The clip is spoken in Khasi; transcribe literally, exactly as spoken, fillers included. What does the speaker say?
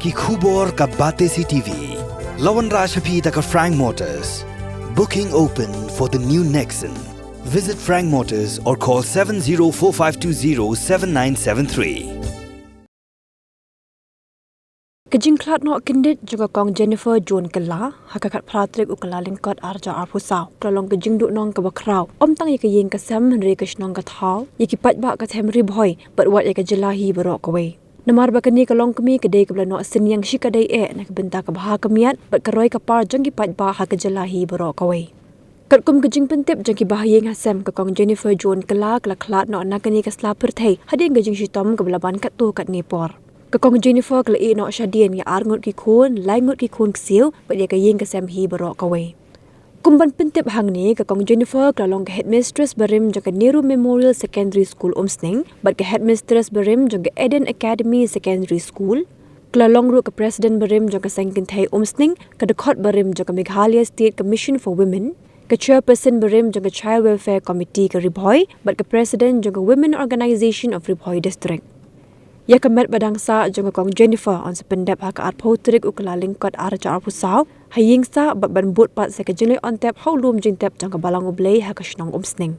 Ki khubor ka Batesi TV la wanrah sha phi da ka Frank Motors. Booking open for the new Nexon. Visit Frank Motors or call seven zero four five two zero seven nine seven three. Ka jingkhlad noh kyndit jong ka Kong Jennifer June Kylla ha ka khatphra tarik u Kyllalyngkot arhajar arphew saw ka la long ka jingduhnong kaba khraw, ym tang ïa ka ïing ka sem hynrei ka shnong ka thaw, ïa ki paidbah ka them Ri Bhoi bad wat ïa ka jylla hi baroh kawei. Namar ba kane ka longkmie ka dei kaba la noh synñiang shikatdei eh na ka bynta ka bha ka miat bad ka roi ka par jong ki paidbah ha ka jylla hi baroh kawei. Katkum ka jingpyntip jong ki bahaïing hasem, ka Kong Jennifer June Kylla ka la khlad noh na kane ka sla pyrthei hadien ka jingshitom kaba la ban katto katne por. Ka Kong Jennifer ka la ïeh noh shadien ïa arngut ki khun, laingut ki khun ksiew bad ïa ka ïing ka sem hi baroh kawei. Kum ban pyntip hangne, ka Kong Jennifer ka la long ka headmistress barim jong ka Nehru Memorial Secondary School Umsning bad ka headmistress barim jong ka Eden Academy Secondary School. Ka la long ruh ka president barim jong ka Seng Kynthei Umsning, ka dkhot barim jong ka Meghalaya State Commission for Women, ka chairperson barim jong ka Child Welfare Committee ka Ri Bhoi bad ka president jong ka Women Organisation of Ri Bhoi District. Ïa ka met ba dang sah jong ka Kong Jennifer yn sa pyndep ha ka arphew tarik u Kyllalyngkot arhajar arphew saw ha ïing sah bad ban bud pat sa ka jingleit on tep ha u lum jingtep jong ka Balang U Blei ha ka shnong Umsning.